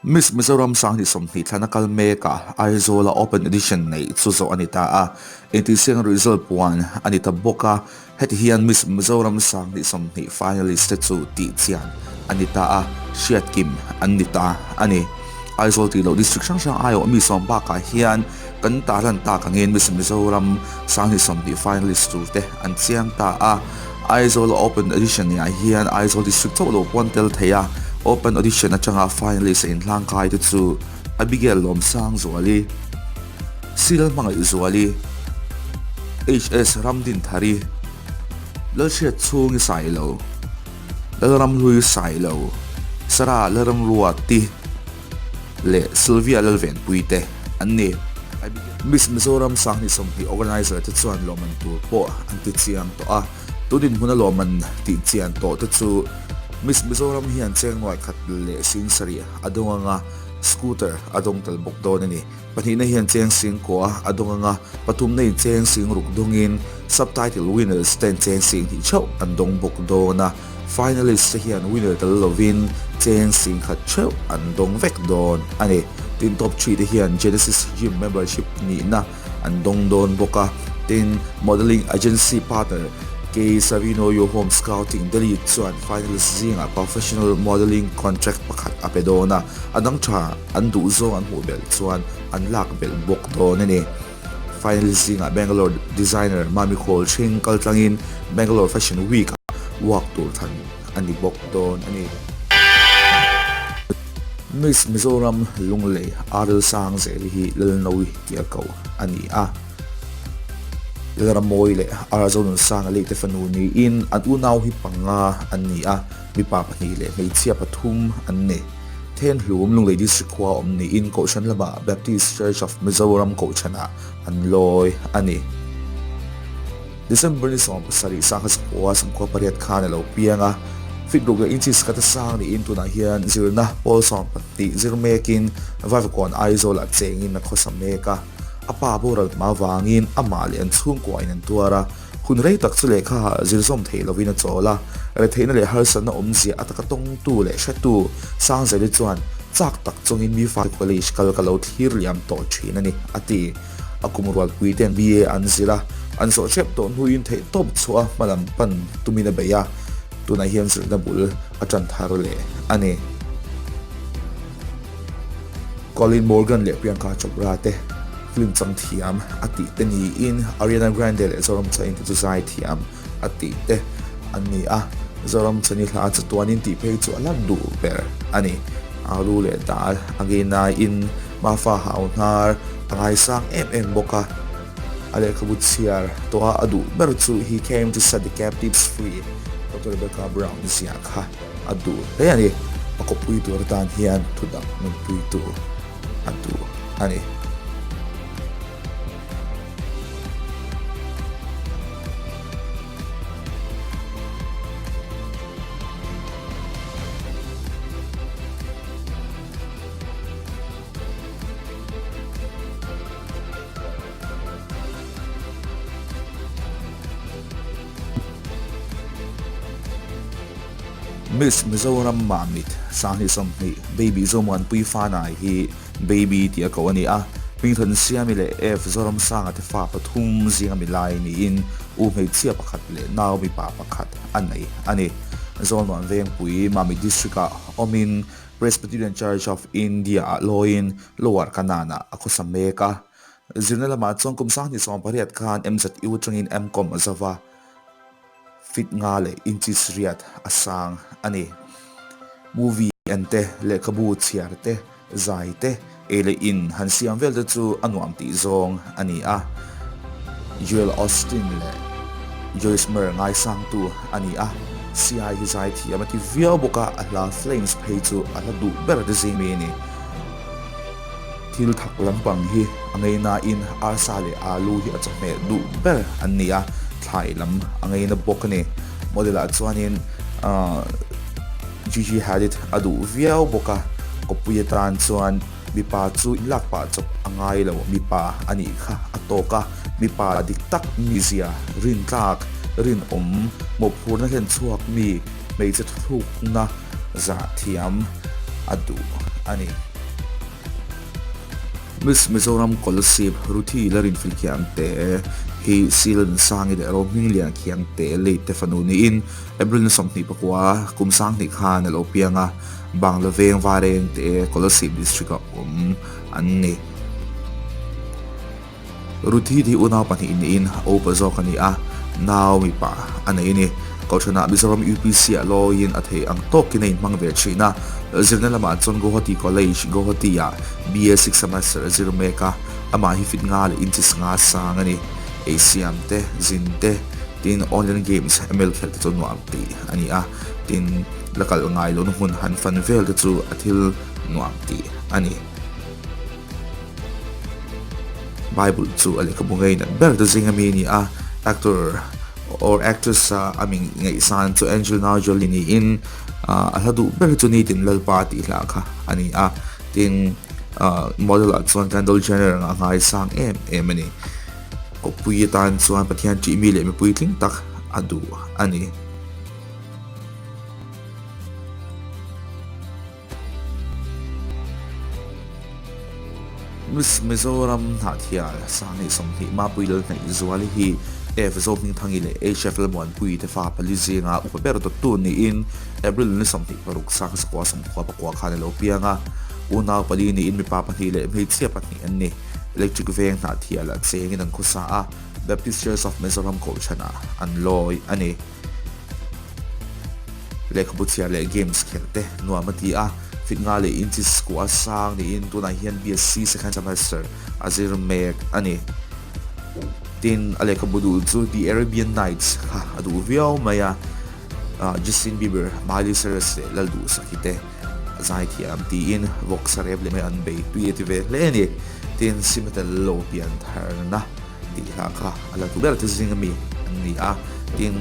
Miss Mizoram 2020 thlana kal mekah Aizawla Open Edition neih chu zawh a ni ta a, intihsiakna result puan a ni ta bawk a, heti hian Miss Mizoram 2020 finalist te chu tih chian a ni ta a, hriatkim an ni ta a ni. Aizawl tih loh district hrang hrang aiawh mi sawm bakah hian kan tarlan tak angin Miss Mizoram 2020 finalist tur te an chiang ta a. Aizawl Open Audition ah hian Aizawl District chauh lo pawn tel thei a, Open Audition atanga finalist a inhlangkai te chu Abigail Lawmsangzuali, Sil Hmangaihzuali, HS Ramdinthari, Lalhriatchhungi Sailo, Lalramhlui Sailo, Sarah Lalramruati leh Sylvia Lalvenpui te an ni. Miss Mizoram 2020 organizer te chuan lawmman tur pawh an ti chiang tawh a, tun inhmuna lawmman tih chian tawh te chu Miss Mizoram hian cheng nuai khat leh sing sarih a dawng anga scooter a dawng tel bawk dawn a ni. Pahnihna hian cheng sing kua a dawng anga pathumna in cheng sing ruk dawngin subtitle winners ten cheng sing hnih theuh an dawng bawk dawn a. Finalist te hian winner tel lovin cheng sing khat theuh an dawng vek dawn a ni. Tin top 3 te hian Genesis Gym membership nihna an dawng dawn bawk a. Tin modelling agency partner Kay Savino Yo Home Scouting Delhi chuan finalist zingah professional modelling contract pakhat a pe dawn a, a dang tha an duh zawng an hmuh belh chuan an lak belh bawk dawn a ni. Finalist zingah Bangalore designer Mami Khawl Hring kal tlangin Bangalore Fashion Week ah work tur than a ni bawk dawn a ni. Miss Mizoram Lunglei Aril Sangzeli hi Lalnawi tia ko a ni a. Lalramawi leh Arzonun Sanga lei te fanu niin an unau hi panga an ni a, mipa pahnih leh hmeichhia pathum an ni. Thenhlum Lunglei District khua awm niin Kohhran lamah Baptist Church of Mizoram Kohhranah an lawi a ni. December ni 17 sangha sakhua 18 khan a lo piang a, feet ruk leh inches khat a sang niin tunah hian zirna pawl 12 zir mekin Vaivakawn Aizawlah chengin a khawsa mek a. A pa boral hma vangin amah leh an chhungkuain an tuar a, hun rei tak chu lehkha zir zawm theih lovin a chawl a, retheihna leh harsatna awmzia a taka tawngtu leh hretu Sangzeli chuan chak tak chungin mi fate college kal ka lo thlir liam tawh thin a ni, a ti. A kum rualpui ten BA an zir a, an zawh hrep tawh hnuin theihtawp chhuah a hmalam pan tumin a bei a, tunah hian zirna bul a tan thar leh a ni. Colin Morgan leh Priyanka Chopra te film chang thiam a tih te niin Ariana Grande leh Zoram Chhain te chu zai thiam a tih te an ni a, Zoram Chhani hla chatuanin tih phei chu a la duh ber a ni. Alu leh dal a ngeinaiin Mafa hau hnar a ngaisang em em bawk a, a lehkhabu chhiar tawha a duh ber chu He Came to Set the Captives Free, Doctor Rebecca Brown ziah kha. A duh hle a ni. A kawppui tur atan hian thudak nunpui tur a duh a ni. Miss Mizoram Mamit 2020 Baby Zomuanpui Fanai hi Baby tih a koh a ni a, Hmingthawn Siami leh F Zoramsanga te fa pathum zinga mi lai niin u hmeichhia pakhat leh nau mipa pakhat a nei a ni. Zawlnuan Vengpui Mamit District-ah awmin Presbyterian Church of India-ah lawiin Lower Kanan-ah a khawsa mek a. Zirna lamah chuan kum 2018 khan MZU atangin M-Com a zo va, feet nga leh inches riat a sang a ni. Movie en te, lehkhabu chhiar te, zai te, ei leh in han siam vel te chu a nuam tih zawng a ni a. Joel Osteen leh Joyce Meyer ngaisangtu a ni a, Siai hi zai thiam a ti viau bawk a, a hla Flames phei chu a hla duh ber te zing mi a ni. Thil thak lampang hi a ngeinain arsa leh alu hi a chawhmeh duh ber an ni a, thlai lam a ngeina bawk a ni. Model ah chuanin Gigi Hadid a duh viau bawk a, kawppui atan chuan mipa chu inlak pah chawp a ngai lo, mipa a nih kha a tawk a, mipa dik tak mizia, rintlak, rinawm, mawhphurna hlen chhuak mi, hmeichhe thuthlukna zah thiam a duh a ni. Miss Mizoram Kolasib Ruthi Larinfil Khiangte hi Sealan Sangi leh Rohminglian Khiangte late te fanu niin April ni 24 kum 2000 khan a lo piang a, Bangla veng Vareng te Kolasib District-a awm an ni. Ruthi hi unau pahnih niin a upa zawk a ni a, nau mipa a nei a ni. Kohhranah Mizoram UPC-ah lawiin a theih ang tawkin a inhmang ve thin a. Zirna lamah chuan Guwahati College, Guwahati-ah BA sixth semester a zir mek a, amah hi fit nga leh inches nga sang a ni. Ei siam te, zin te, tin online games, ML khelh te chu nuam tih a ni a, tin la kalh ngai lohna hmun han fan vel te chu a thil nuam tih a ni. Bible chu a lehkhabu ngei nat ber te zing ami a ni a, actor or actress a a mi ngaihsan chu Angelina Jolie niin a hla duh ber chu Nitin Lalpa tih hla kha a ni a, tin model ah chuan Kendall Jenner a ngaisang em em a ni. Kawppui atan chuan Pathian ṭih mi leh mipui tling tak a duh a ni. Miss Mizoram Hnahthial Sangni 20 Mapui Lalhnaih Zuali hi F Zohmingthangi leh HF Lalmuanpui te fa pali zinga upa ber dawttu niin April ni 26 Sangzakua 99 khan a lo piang a. Unau pali niin mipa pahnih leh hmeichhia pahnih an ni. Electric veng Hnahthial ah chengin an khawsa a, Baptist Church of Mizoram Kohhranah an lawi a ni. Lehkhabu chhiar leh games khelh te nuam a ti a, fit nga leh inches kua sang niin tunah hian BSc second semester a zir mek a ni. Tin, a lehkhabu duh chu The Arabian Nights kha a duh viau mai a, Justin Bieber, Miley Cyrus leh Lalduhsaki te a zaithiam tiin vawksa rep leh mai an bei tui a ti ve hle a ni. Tin, Simetel lo pian tharna. Tih hla kha a la tu ber te zing ami an ni a, tin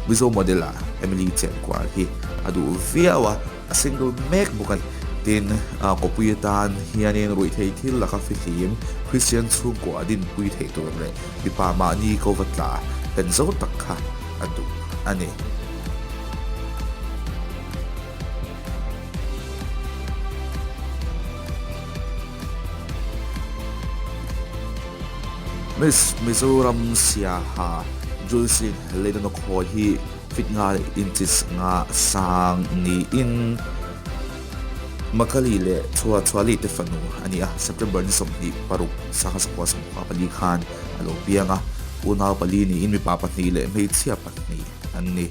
Mizo model ah Emily Chenkual hi a duh viau a, a single mek bawk a ni. Tin, kawpui atan hianin ruihtheih thil laka fihlim Christian chhungkua a dinpui theih tur leh mipa mahni ko va tla hlen zo tak kha a duh a ni. Miss Mizoram Siaha Julcy Leidanawkhawi hi fit nga leh inches nga sang niin Makali leh Chhuachhuali te fanu a ni a, September ni 26, 1994 khan a lo piang a, unau pali niin mipa pahnih leh hmeichhia pahnih an ni.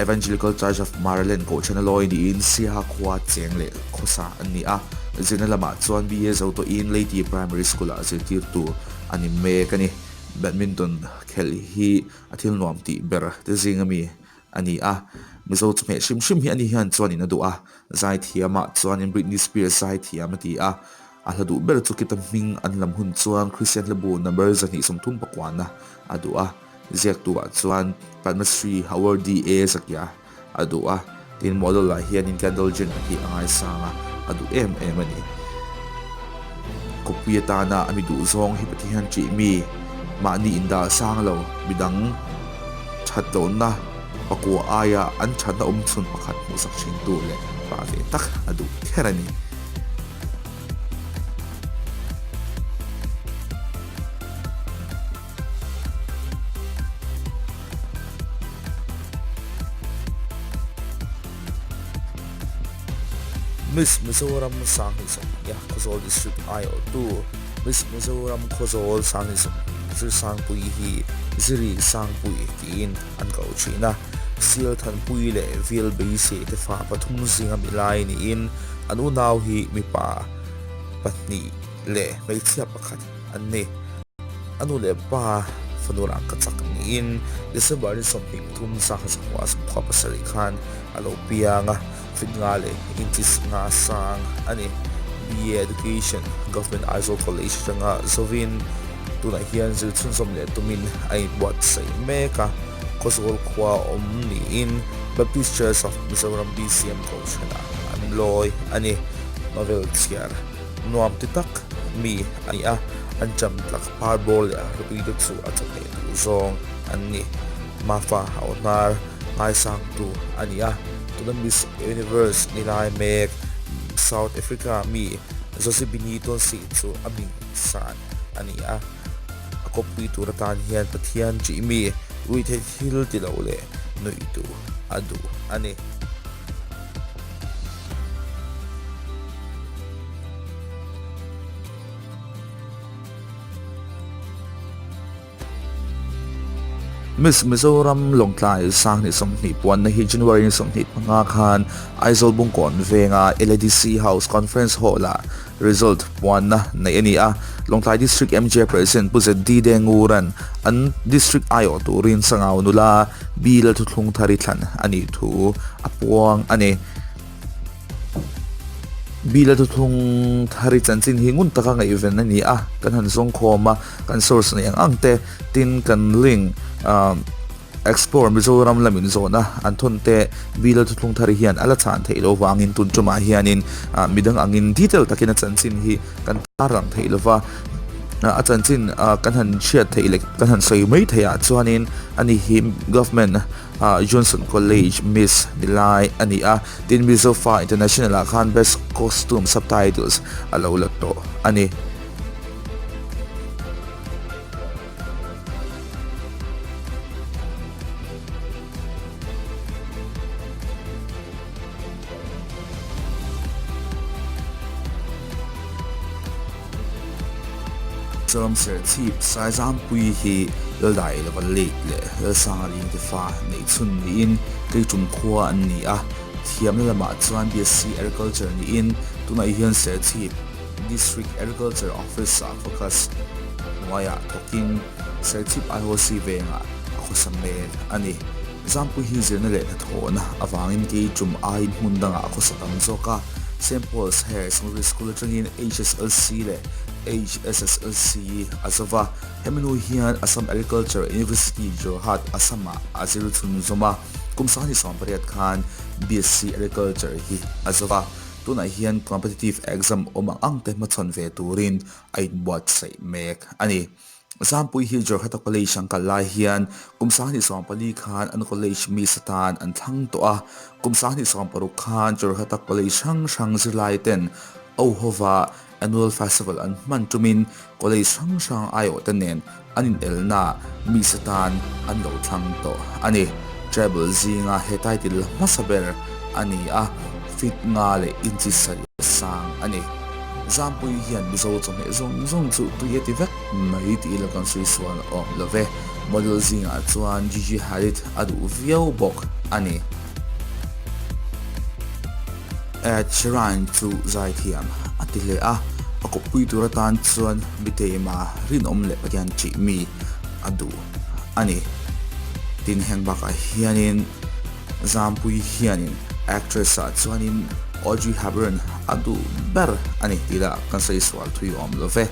Evangelical Church of Maryland kohhran a lawi niin Siaha khua cheng leh khawsa an ni a, zirna lamah chuan BA zo tawhin Leiti Primary School-ah zirtirtu a ni mek a ni. Badminton khelh hi a thil nuam tih ber te zing ami a ni a, Mizo chawhmeh hrim hrim hi ani hian chuanin a duh a, zaithiamah chuanin Britney Spears zaithiam a ti a, a hla duh ber chu kita hming an lam hun chuan Christian hlabu number 239 na a duh a. Ziaktuah chuan Padma Shri Howard DA Zakia a duh a, tin model ah hianin Kendall Jenner hi a ngaisang a, a duh em em a ni. Kawppui atana a mi duh zawng hi Pathian ṭih mi, mahni indah sang lo, midang ṭhat lohna pakua aia an ṭhatna awmchhun pakhat hmuhsak ṭhintu leh pa ve tak a duh kher a ni. Miss Mizoram 2020 Khawzawl District aiawhtu Miss Mizoram Khawzawl 2020 Zirsangpui hi Ziri Sangpui tiin an ko thin a. Sialthanpui leh Vilbeise te fa pathum zinga mi lai niin an unau hi mipa pahnih leh hmeichhia pakhat an ni. A nu leh pa fanu rang ka chak niin December ni 23 1997 khan a lo piang a, fit nga leh inches nga sang a ni. BA Education, Government Aizawl College atanga zovin tunah hian zir chhunzawm leh tumin a inbuatsaih mek a, Khawzawl khua awm niin Baptist Church of Mizoram BCM kohhranah an lawi a ni. Novel chhiar. Nuam ti tak mi a ni a, an cham tlak par bawr leh a hlutui te chu a chawhmeh duh zawng an ni. Mafa hau hnar ngaisangtu a ni a, tuna Miss Universe ni lai mek South Africa mi Zozibini Tunsi chu a mi ngaihsan a ni a. A kawppui tur atan hian Pathian ṭih mi ruihtheih thil ti lo leh nuih duh a duh a ni. Miss Mizoram Lawngtlai Sanghnih 20 puanna hi January ni 25 khan Aizawl Bungkawn venga LADC House Conference Hall-ah result puanna neih a ni a. Lawngtlai District MJ President Pu ZD Denguran an District aiawh turin Sangau nula B Lalthuthlung Thari thlan a nih thu a puang a ni. Bila thuthlung thari chanchin hi ngun taka ngaihven a ni a, kan han zawng khawm a, kan source nei ang ang te, tin kan link Explore Mizoram lamin zawhna an thawn te Bila thuthlung thari hian a la chhan theih loh vangin tun tumah hianin midang angin detail takin a chanchin hi kan tarlang theih lova, a chanchin kan han hriat theih leh kan han sawi mai theih ah chuanin ani hi government Johnson College Miss ni lai a ni a, tin Mizofa International ah khan Best Costume Subtitles a lo la tawh a ni. Mizoram Serchhip Saizampui hi Laldai lova late leh Lalsanga te fa neih chhun niin Keitum khua an ni a, thiamna lamah chuan BSc Agriculture niin tunah hian Serchhip District Agriculture Office-ah focus hnuaiah thawkin Serchhip IOC vengah a khawsa mek a ni. Zampui hi zirna leh hnathawhna avangin Keitum aiin hmun dangah a khawsa tam zawk a, Saint Paul's Higher Secondary School atangin HSLC leh HSSLC a zo va. Hemi hnu hian Assam Agriculture University, Jorhat, Assam-ah a zir chhunzawm a, kum 2018 khan BSc Agriculture hi a zo va. Tunah hian competitive exam awm ang ang te hmachhawn ve turin a inbuatsaih mek a ni. Zampui hi Jorhata College an kal lai hian kum 2014 khan an college miss atan an thlang tawh a, kum 2016 khan Jorhata College hrang hrang zirlai ten Auhova Annual Festival an hman tumin college hrang hrang aiawhte nen an inelnaah miss atan an lo thlang tawh a ni. Tribal zinga he title la hmasa ber a ni a, feet nga leh inchi sarih sang a ni. Zampui hian Mizo chawhmeh zawng zawng chu tui a ti vek mai tih ila kan sawi sual awm lo ve. Model zingah chuan Gigi Hadid a duh viau bawk a ni. Ed Sheeran chu zaithiam a ti hle a, a kawppui tur atan chuan miteima rinawm leh Pathian ṭih mi a duh a ni. Tin heng bakah hianin. Zampui hianin actress ah chuanin Audrey Hepburn a duh ber a ni tih lah kan sawi sual thui awm lo ve.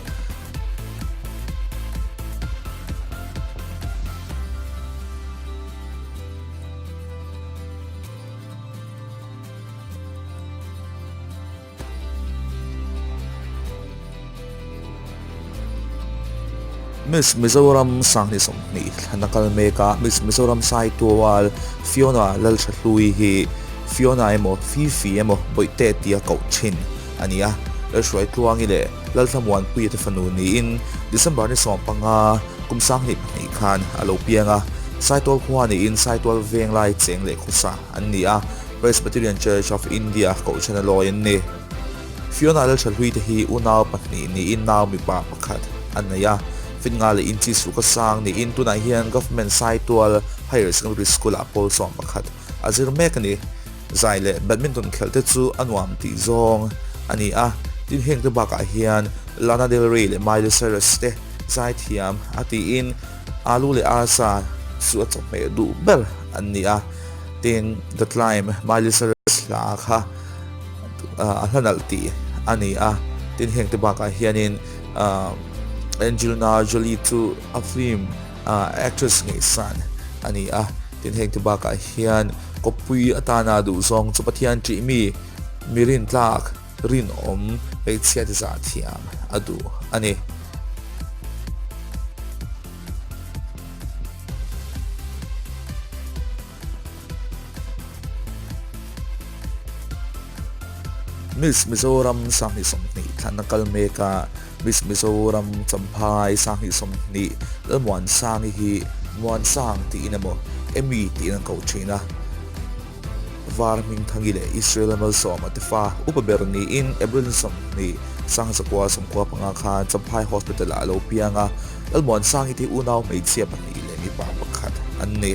Miss Mizoram 2020 thlan a kal mek a, Miss Mizoram Saitual Fiona Lalthahlui hi Fiona emaw Fifi emaw Bawihte tia koh thin a ni a, Lalhruaitluangi leh Lalthlamuanpuia te fanu niin December ni 15 kum 2002 khan a lo piang a, Saitual khua niin Saitual Venglai cheng leh khawsa an ni a. Presbyterian Church of India kohhran a lawi an ni. Fiona Lalthahlui te hi unau pahnih niin nau mipa pakhat a nei a. Finga leh Inchi Suka sang niin tunah hian Government Saitual Higher Secondary School-ah pawl sawm pakhat a zir mek a ni. Zai leh badminton khelh te chu a nuam tih zawng a ni a, tin heng te bakah hian Lana Del Rey leh Miley Cyrus te zaithiam a tiin Alu leh arsa chu a chawhmeh duh ber an ni a. Tin, The Climb, Miley Cyrus hla kha a hla nalh tih a ni a. Tin, heng te bakah hianin Angelina Jolie chu a film actress ngaihsan a ni a. Tin, heng te bakah hian kawppui atana duhzawng chu Pathian ṭih mi, mi rintlak, rinawm hmeichhia te zah thiam a duh a ni. Miss Mizoram 2020. Thlanna kal meka Miss Mizoram Champhai 2020 Lalmuansangi hi Muansang tiin emaw Emmy tiin an koh thin a. Var Hmingthangi leh Israel Malsawma te fa upa ber niin April 20, 1995 khan Champhai Hospital ah a lo piang a, Lalmuansangi te unau hmeichhia pahnih leh mipa pakhat an ni.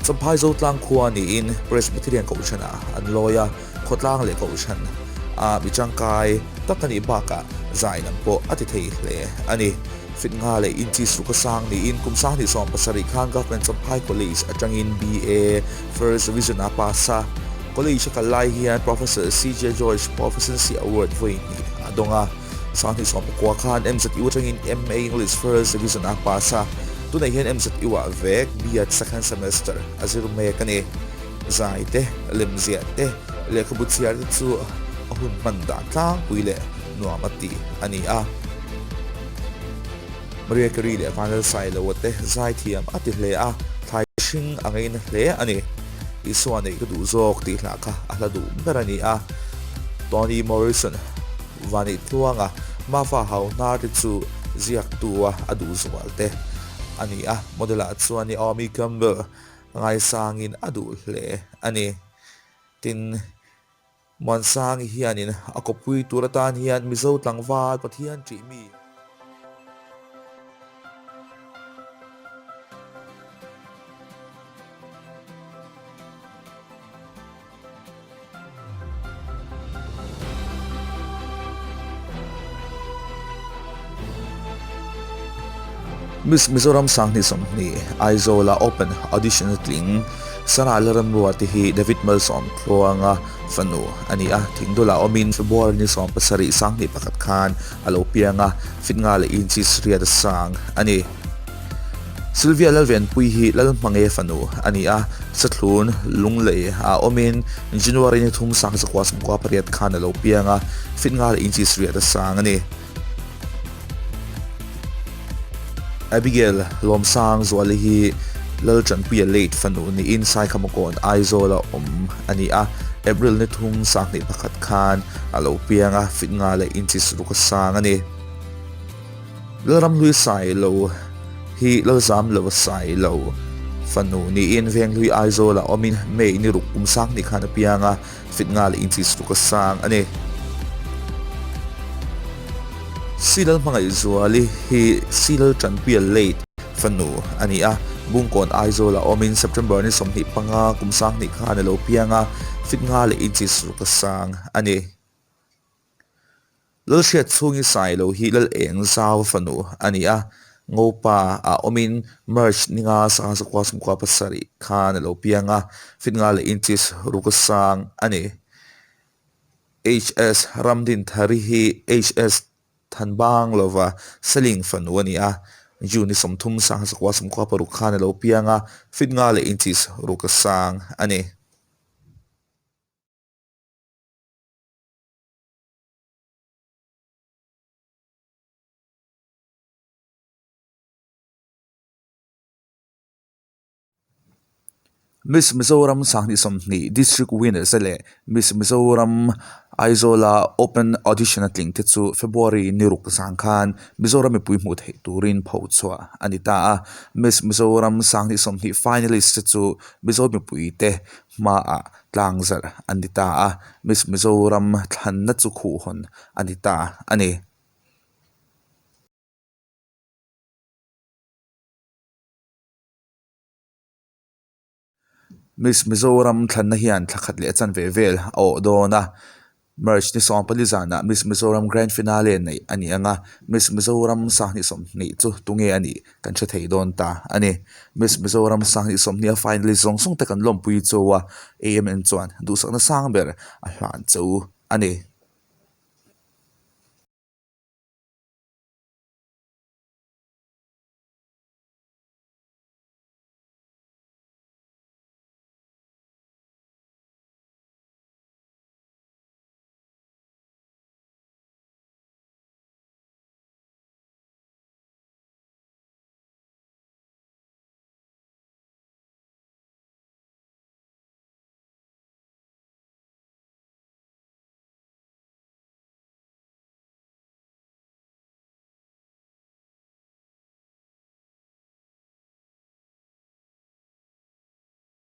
Champhai Zotlang khua niin Presbyterian Kohhranah an lawi a, khawtlang leh kohhran a mi tangkai tak a nih bakah zai lam pawh a ti thei hle a ni. Fit nga leh inchi suka sang niin kum 2017 khan Government Champhai College atangin BA First Division a pass a. College a kal lai hian Professor CJ George Proficiency Award vawi hnih a dawng a. 2019 khan MZU atangin MA English First Division a pass a. Tunah hian MZU ah vek B.Ed Second Semester a zir mek a ni. Zai te, lemziah te, lehkhabu chhiar te chu a hun hman dan tlangpui leh nuam a tih a ni a. Maria Carey leh Vanlal Sailoa te zaithiam a ti hle a, thlai hring a ngaina hle a ni. Isua neih ka duh zawk tih hlah kha a hla duh ber a ni a. Toni Morrison, Vanih Tluanga, Mafa Hau hnar te chu ziaktu a a duh zual te a ni a. Model ah chuan Naomi Campbell, Ngaisangin a duh hle a ni. Tin, Muansangi hianin a kawppui tur atan hian Mizo tlangval Pathian ṭih mi. Miss Mizoram 2020 Aizawla Open Audition a tling Sarah Lalramruati hi David Malsawmtluanga fanu a ni a, Thingdawlah awmin February ni 17 21 khan a lo piang a, fit nga leh inches riat a sang a ni. Sylvia Lalvenpui hi Lalhmange fanu a ni a, Sathlun Lunglei ah awmin January ni thum sang zakua sawmkua pariat khan a lo piang a, fit nga leh inches riat a sang a ni. Abigail Lawmsang Zuali hi Laltanpuia late fanu niin Saikhamakawn Aizawl-a awm a ni a, April ni thum 21 khan a lo piang a, fit nga leh inches ruk a sang a ni. Lalramhlui Sailo hi Lalzamlo Sailo fanu niin Venghlui Aizawlah awmin May ni ruk kum sang ni khan a piang a, fit nga leh inchi ruk a sang a ni. Silal Hmangaihzuali hi Silal Tanpuia Late fanu a ni a, Bungkawn Aizawlah awmin September ni 25 kum sang ni khan a lo piang a, fit nga leh inchi ruk a sang a ni. Lalhriat chhungi Sailo hi Lal Eng Zau fanu a ni a, Ngopa ah awmin March ni nga sanga zakua sawmkua pasarih khan a lo piang a, fit nga leh inches ruk a sang a ni. HS Ramdinthari hi HS Thanbang lova Seling fanu a ni a, June ni 30 sanga zakua sawmkua paruk khan a lo piang a, fit nga leh inches ruk a sang a ni. Miss Mizoram 2020 District Winners te leh Miss Mizoram Aizawla Open Audition a tling te chu February ni ruk zang khan Mizoram mipui hmuh theih turin phochhuah a ni ta a. Miss Mizoram 2020 Finalist te chu Mizo mipui te hmaah tlang zarh a ni ta a, Miss Mizoram thlanna chu khuhhawn a ni ta a ni. Miss Mizoram thlanna hian thla khat leh a chanve vel a awh dawn a. March ni 14 zanah Miss Mizoram Grand Finale neih a ni ang a, Miss Mizoram 2020 chu tunge a nih kan hre thei dawn ta a ni. Miss Mizoram 2020 a finalist zawng zawng te kan lawmpui chu a, AMN chuan duhsakna sang ber a hlan chu a ni.